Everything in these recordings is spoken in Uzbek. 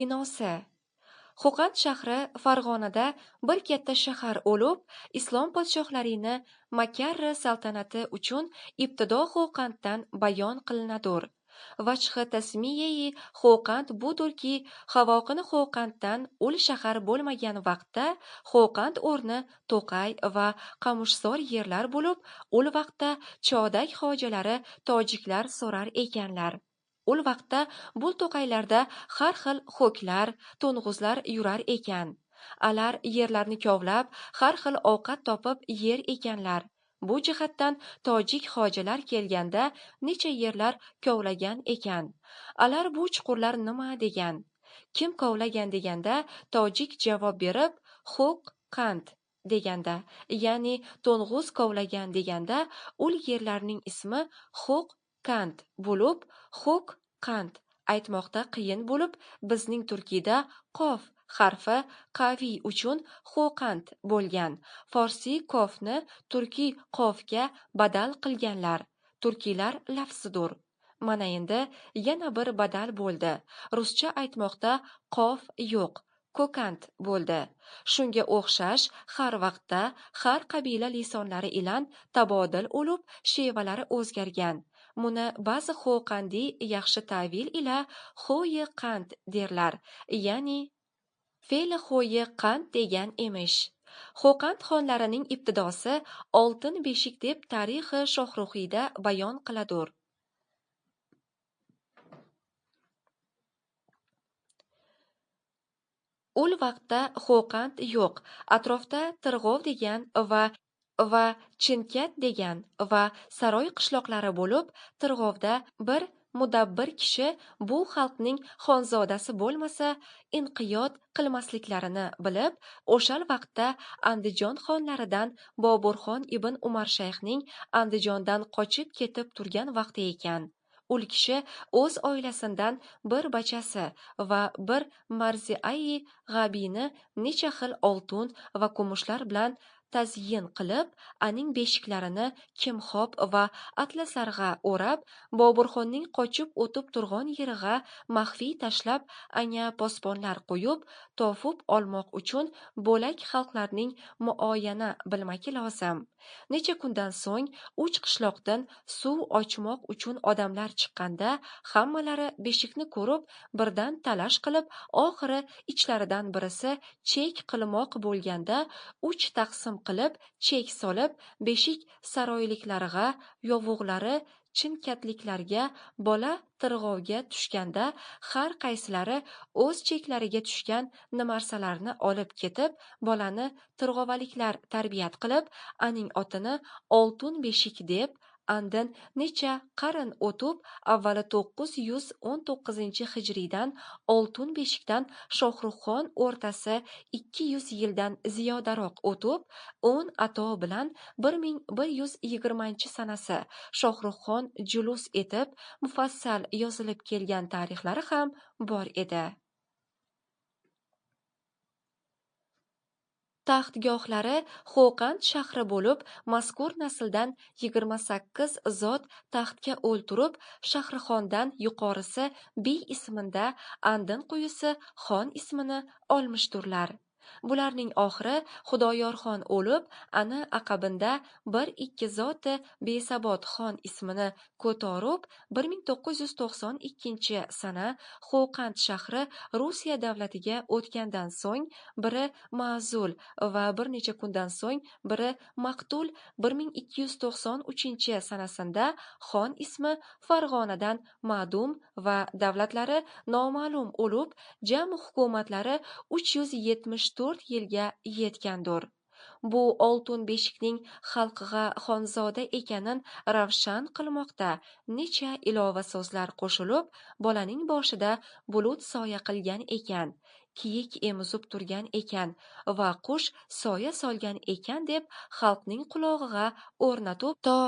Binosi. Xo'qand shahri Farg'onada bir katta shahar o'lub, islom podshohlarini makarri saltanati uchun ibtido Xo'qanddan bayon qilinadur. Vajhi tasmiyai Xo'qand budurki, havoqini Xo'qanddan ul shahar bo'lmagan vaqtda Xo'qand o'rni to'qay va qamushzor yerlar bo'lib, ul vaqtda chodak hojalari tojiklar so'rar ekanlar. Ul vaqtda bu to'qaylarda har xil ho'klar, to'ng'izlar yurar ekan. Alar yerlarni kovlab, har xil ovqat topib yer ekanlar. Bu jihatdan tojik hojalar kelganda necha yerlar kovlagan ekan. Alar bu chuqurlar nima degan? Kim kovlagan deganda tojik javob berib, "Ho'k qand" deganda, ya'ni to'ng'iz kovlagan deganda ul yerlarning ismi Ho'k kand bo'lib, Ho'k qand aytmoqda qiyin bo'lib, bizning turkiyda qof harfi qaviy uchun Xo'qand bo'lgan. Forsiy kofni turkiy qofga badal qilganlar. Turkiylar lafzidur. Mana endi yana bir badal bo'ldi. Ruscha aytmoqda qof yo'q, Kokand bo'ldi. Shunga o'xshash har vaqtda har qabila lisonlari ilan tabodil o'lib, shevalari o'zgargan. Buni ba'zi Xo'qandiy yaxshi ta'vil ila xo'yi qand derlar, ya'ni fe'li xo'yi qand degan emish. Xo'qand xonlarining ibtidosi oltin beshik deb tarixi Shohruxiyda bayon qiladur. Ul vaqtda Xo'qand yo'q, atrofda Tirg'ov degan va Chinkat degan va saroy qishloqlari bo'lib, Tirg'ovda bir mudabbir kishi bu xalqning xonzodasi bo'lmasa inqiyod qilmasliklarini bilib, o'shal vaqtda Andijon xonlaridan Boburxon ibn Umarshayxning Andijondan qochib ketib turgan vaqti ekan. Ul kishi o'z oilasidan bir bachasi va bir marziai g'abiyni necha xil oltin va kumushlar bilan tazyin qilib, aning beshiklarini kimxob va atlaslarga o'rab, Boburxonning qochib o'tib turgan yerig'a maxfiy tashlab, anga posbonlar qo'yib, tofib olmoq uchun bo'lak xalqlarning muoyana bilmaki lozim. Necha kundan so'ng uch qishloqdan suv ochmoq uchun odamlar chiqqanda, hammalari beshikni ko'rib, birdan talash qilib, oxiri ichlaridan birisi chek qilmoq bo'lganda, uch taqsim qilib, chek solib, beshik saroyliklarga, yovug'lari chinkatliklarga, bola tirg'ovga tushganda, har qaysilari o'z cheklariga tushgan nimarsalarni olib ketib, bolani tirg'ovaliklar tarbiyat qilib, aning otini oltin beshik deb, andin necha qarn o'tib, avvali 919-hijriydan oltin beshikdan Shohruxxon o'rtasi 200 yildan ziyodaroq o'tib, 10 ato bilan 1120-sanasi Shohruxxon julus etib, mufassal yozilib kelgan tarixlari ham bor edi. Taxtgohlari Xo'qand shahri bo'lib, mazkur nasldan 28 zot taxtga o'ltirib, Shahrixondan yuqorisi biy ismida, andin quyisi xon ismini olmishdirlar. Bularning oxiri Xudoyorxon o'lib, ani aqabinda bir-ikki zoti besabot xon ismini ko'tarib, 1992-sana Xo'qand shahri Rusiya davlatiga o'tgandan so'ng biri ma'zul va bir necha kundan so'ng biri maqtul 1293-sanasida xon ismi Farg'onadan ma'dum va davlatlari noma'lum o'lib, jami hukumatlari 374 yilga yetgandir. Bu oltin beshikning xalqqa xonzoda ekanin ravshan qilmoqda necha ilova so'zlar qo'shilib, bolaning boshida bulut soya qilgan ekan, kiyik emizib turgan ekan va qush soya solgan ekan deb xalqning qulog'iga o'rnatib, to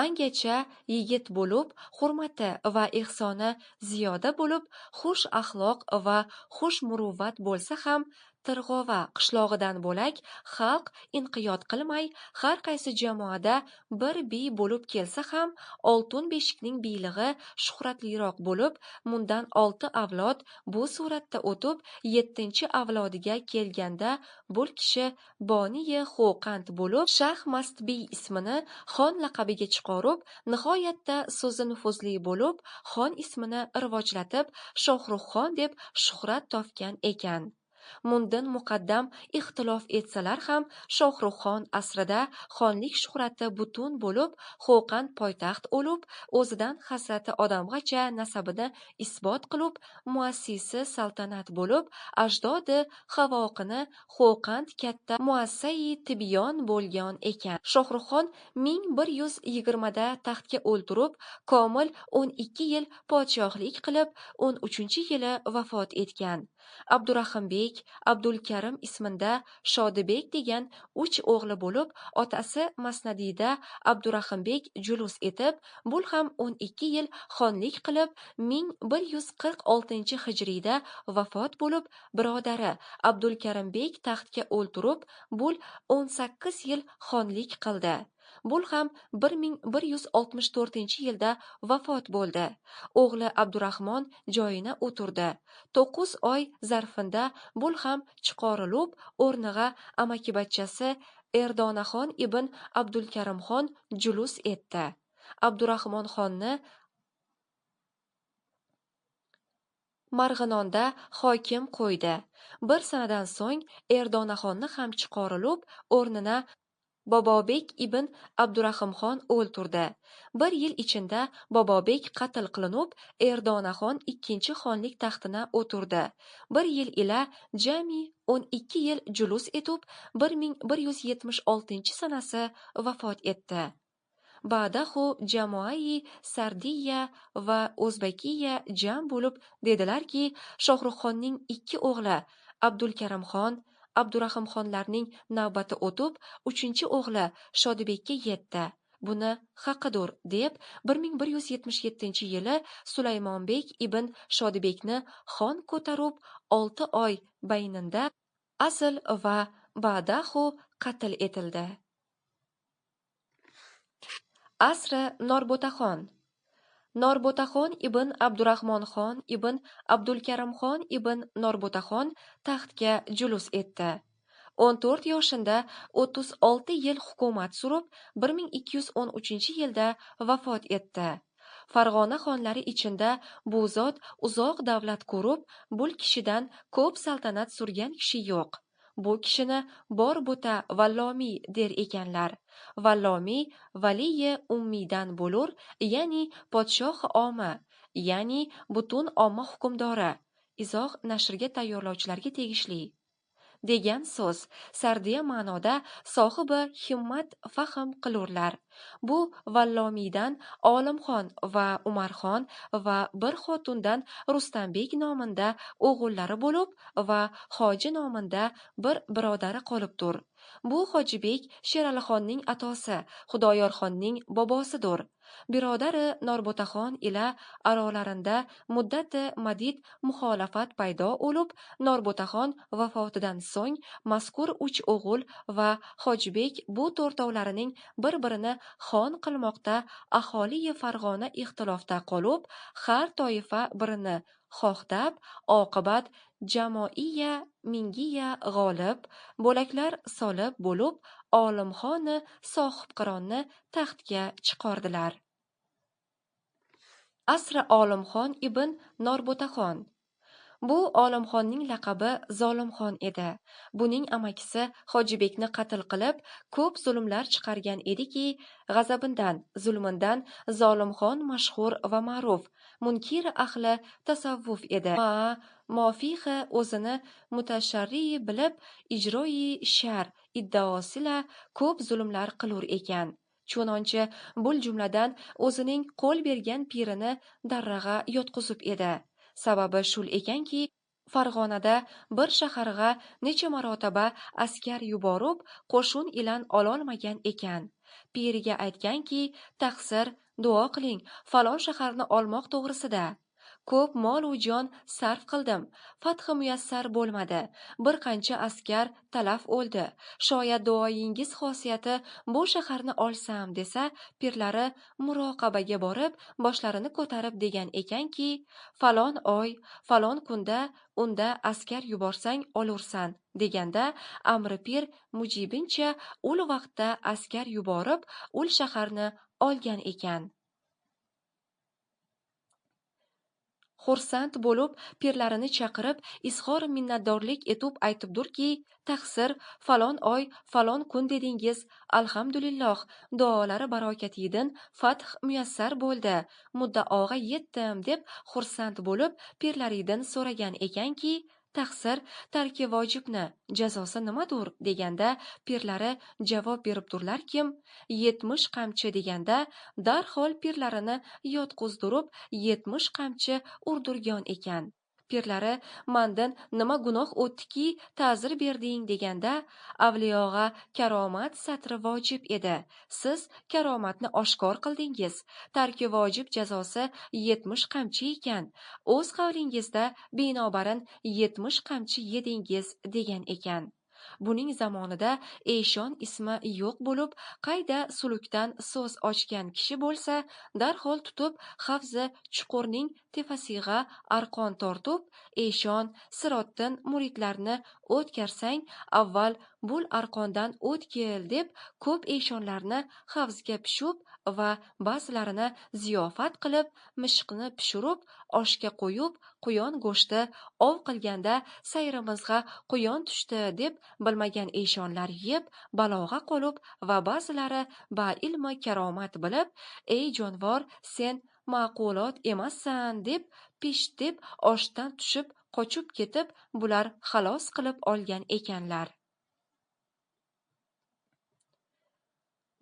angacha yigit bo'lib, hurmati va ehsoni ziyoda bo'lib, xush axloq va xush muruvvat bo'lsa ham, Tirg'ova qishlog'idan bo'lak xalq inqiyod qilmay, har qaysi jamoada bir biy bo'lib kelsa ham, Oltin beshikning biylig'i shuhratliroq bo'lib, mundan 6 avlod bu suratda o'tib, 7-avlodiga kelganda bu kishi Boniyi Xo'qand bo'lib, Shah Mastbiy ismini xon laqabiga chiqarib, nihoyatda so'zi nufuzli bo'lib, xon ismini rivojlatib, Shohruxxon deb shuhrat topgan ekan. Mundan muqaddam ixtilof etsalar ham, Shohruxxon asrida xonlik shuhrati butun bo'lib, Xo'qand poytaxt o'lib, o'zidan hasrati odamgacha nasabini isbot qilib, muassisi saltanat bo'lib, ajdodi havoqini Xo'qand katta muassai tibyon bo'lgan ekan. Shohruxxon 1120da taxtga o'ltirib, komil 12 yil podshohlik qilib, 13-yili vafot etgan. Abdurahimbek, Abdulkarim ismida Shodibek degan 3 o'g'li bo'lib, otasi Masnadiyda Abdurahimbek julus etib, bul ham 12 yil xonlik qilib, 1146-hijriyda vafot bo'lib, birodari Abdulkarimbek taxtga o'ltirib, bul 18 yil xonlik qildi. Bul ham 1164-yilda vafot bo'ldi. O'g'li Abdurahmon joyina o'turdi. 9 oy zarfinda bul ham chiqarilib, o'rniga amakivachchasi Erdonaxon ibn Abdulkarimxon julus etdi. Abdurahmonxonni Marg'inonda hokim qo'ydi. Bir sanadan so'ng Erdonaxonni ham chiqarilib, o'rnina Bobobek ibn Abdurahimxon o'ltirdi. Bir yil ichinda Bobobek qatl qilinib, Erdonaxon ikkinchi xonlik taxtina o'turdi. Bir yil ila jami 12 yil julus etib, 1176-sanasi vafot etdi. Ba'dahu jamoai Sardiya va O'zbakiya jam bo'lib dedilarki, Shohruxxonning 2 o'g'li Abdulkarimxon, Abdurahimxonlarning navbati o'tib, 3-o'g'li Shodibekka yetdi. Buni haqidur deb 1177-yili Sulaymonbek ibn Shodibekni xon ko'tarib, 6 oy bayninda asl va ba'dahu qatl etildi. Asri Norbo'taxon. Norbo'taxon ibn Abdurahmonxon ibn Abdulkarimxon ibn Norbo'taxon taxtga julus etdi. 14 yoshida 36 yil hukumat surib, 1213-yilda vafot etdi. Farg'ona xonlari ichinda bu zot uzoq davlat ko'rib, bul kishidan ko'p saltanat surgan kishi yo'q. Bu kishini Borbuta Vallomiy der ekanlar. Vallomiy valiyi ummiydan bo'lur, ya'ni podshohi omi, ya'ni butun omma hukmdori. Izoh nashrga tayyorlovchilarga tegishli. Degan so'z sardiya ma'noda sohibi himmat fahm qilurlar. Bu Vallomiydan Olimxon va Umarxon va bir xotundan Rustambek nominda o'g'illari bo'lib va Hoji nominda bir birodari qolibdur. Bu Hojibek Sheralixonning atosi, Xudoyorxonning bobosidir. Birodari Norbo'taxon ila arolarinda muddati madid muxolifat paydo bo'lib, Norbo'taxon vafotidan so'ng mazkur 3 o'g'il va Hojibek bu to'rtovlarining bir-birini xon qilmoqda aholi Farg'ona ixtilofda qolib, har toifa birini xohdab, oqibat jamoiya mingiya g'olib, bo'laklar solib bo'lib, Olimxoni sohibqironni taxtga chiqardilar. Asri Olimxon ibn Norbo'taxon. Bu Olimxonning laqabi Zolimxon edi. Buning amakisi Hojibekni qatl qilib, ko'p zulmlar chiqargan ediki, g'azabindan, zulmindan Zolimxon mashhur va ma'ruf, munkir ahli tasavvuf edi. Mofihi o'zini mutasharri bilib, ijroi shar iddaosila ko'p zulmlar qilur ekan. Chunonchi bul jumladan o'zining qo'l bergan pirini darrag'a yotqizib edi. Sababi shul ekanki, Farg'onada bir shaharga necha marotaba askar yuborib, qo'shin ilan ololmagan ekan. Piriga aytganki, taqsir, duo qiling, falon shaharni olmoq to'g'risida. Ko'p mol u jon sarf qildim, fathi muyassar bo'lmadi. Bir qancha askar talaf o'ldi. Shoyat duoyingiz xosiyati bu shaharni olsam desa, pirlari muroqabaga borib, boshlarini ko'tarib degan ekanki, falon oy, falon kunda unda askar yuborsang olursan deganda, amri pir mujibincha ul vaqtda askar yuborib, ul shaharni olgan ekan. Xursand bo'lib, pirlarini chaqirib, izhor minnatdorlik etib aytibdurki, taqsir, falon oy, falon kun dedingiz, alhamdulilloh, duolari barokatidan fath muyassar bo'ldi, muddaoga yetdim deb xursand bo'lib, pirlaridan so'ragan ekanki, taqsir, tarki vojibni jazosi nimadur deganda, pirlari javob beribdurlarkim, 70 qamchi deganda, darhol pirlarini yotqizdirib, 70 qamchi urdirgan ekan. Pirlari mandan nima gunoh o'tdiki, ta'zir berding deganda, avliyoga karomat satri vojib edi. Siz karomatni oshkor qildingiz. Tarki vojib jazosi 70 qamchi ekan. O'z qavlingizda binobarin 70 qamchi yedingiz degan ekan. Buning zamonida Eshon ismi yo'q bo'lib, qayda sulukdan so'z ochgan kishi bo'lsa, darhol tutib havzi chuqurning tepasiga arqon tortib, Eshon sirotdan muridlarni o'tkarsang, avval bul arqondan o'tkil deb ko'p eshonlarni havzga pishib va ba'zilarini ziyofat qilib, mishiqni pishirib, oshga qo'yib, quyon go'shti ov qilganda sayrimizga quyon tushdi deb bilmagan eshonlar yeb, balog'a qolib va ba'zilari ba ilmi karomat bilib, ey jonivor, sen ma'qulot emassan deb pisht deb oshdan tushib, qochib ketib, bular xalos qilib olgan ekanlar.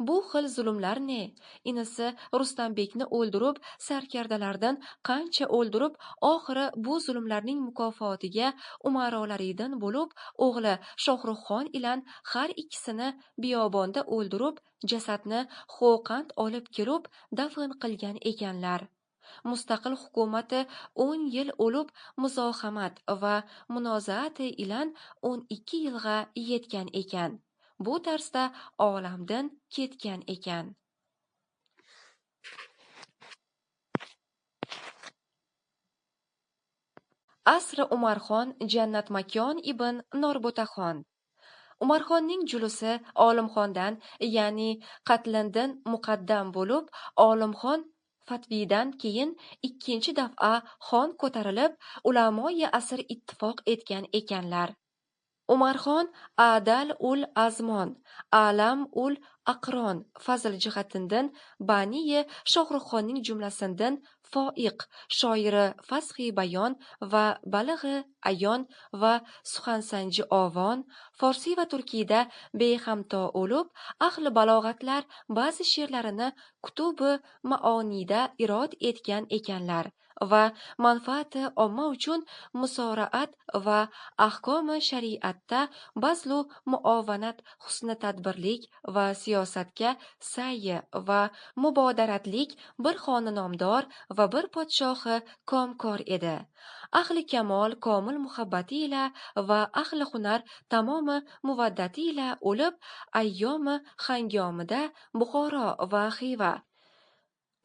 Bu xil zulmlar ne? Inisi Rustambekni o'ldirib, sarkardalardan qancha o'ldirib, oxiri bu zulmlarning mukofotiga umarolaridan bo'lib, o'g'li Shohruxxon ilan har ikkisini biyobonda o'ldirib, jasadni Xo'qand olib kelib dafn qilgan ekanlar. Mustaqil hukumati 10 yil o'lib, muzohamat va munozaati ilan 12 yilga yetgan ekan. Bu tarzda olamdan ketgan ekan. Asri Umarxon Jannat Makon ibn Norbo'taxon. Umarxonning julusi Olimxondan, ya'ni qatlindan muqaddam bo'lib, Olimxon Fatvidan keyin ikkinchi daf'a xon ko'tarilib, ulamoi asr ittifoq etgan ekanlar. Umarxon Adal ul Azmon, Alam ul Aqron fazl jihatindan Baniyi Shohruxxonning jumlasidan foiq, shoiri fasxi bayon va balig'i ayon va suxansanji ovon, forsiy va turkiyda behamto o'lib, ahli balog'atlar ba'zi she'rlarini kutubi maoniyda irod etgan ekanlar va manfaati omma uchun musoraat va ahkomi shariatda bazlu muovanat husni tadbirlik va siyosatga sa'yi va mubodaratlik bir xoni nomdor va bir podshohi komkor edi. Ahli kamol komil muhabbati ila va ahli hunar tamomi muvaddati ila o'lib, ayyomi hangomida Buxoro va Xiva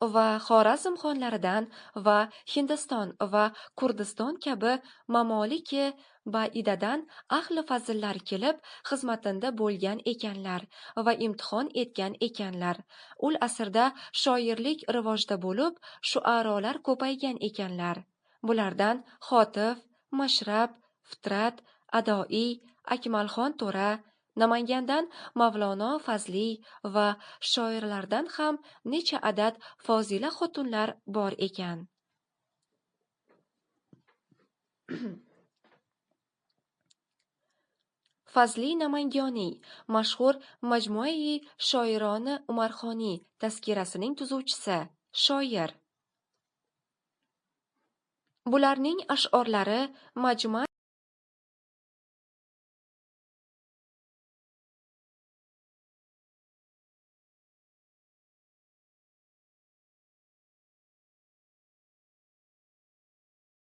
va Xorazm xonlaridan va Hindiston va Kurdiston kabi mamoliki baidadan ahli fazillar kelib xizmatinda bo'lgan ekanlar va imtihon etgan ekanlar. Ul asrda shoirlik rivojda bo'lib, shuarolar ko'paygan ekanlar. Bulardan Xotif, Mashrab, Fitrat, Adoiy, Akmalxon To'ra, Namangandan Mavlono Fazliy va shoirlardan ham necha adad fozila xotunlar bor ekan. Fazli Namangoniy mashhur Majmuai shoironi Umarxoniy tazkirasining tuzuvchisi, shoir. Bularning ash'orlari Majma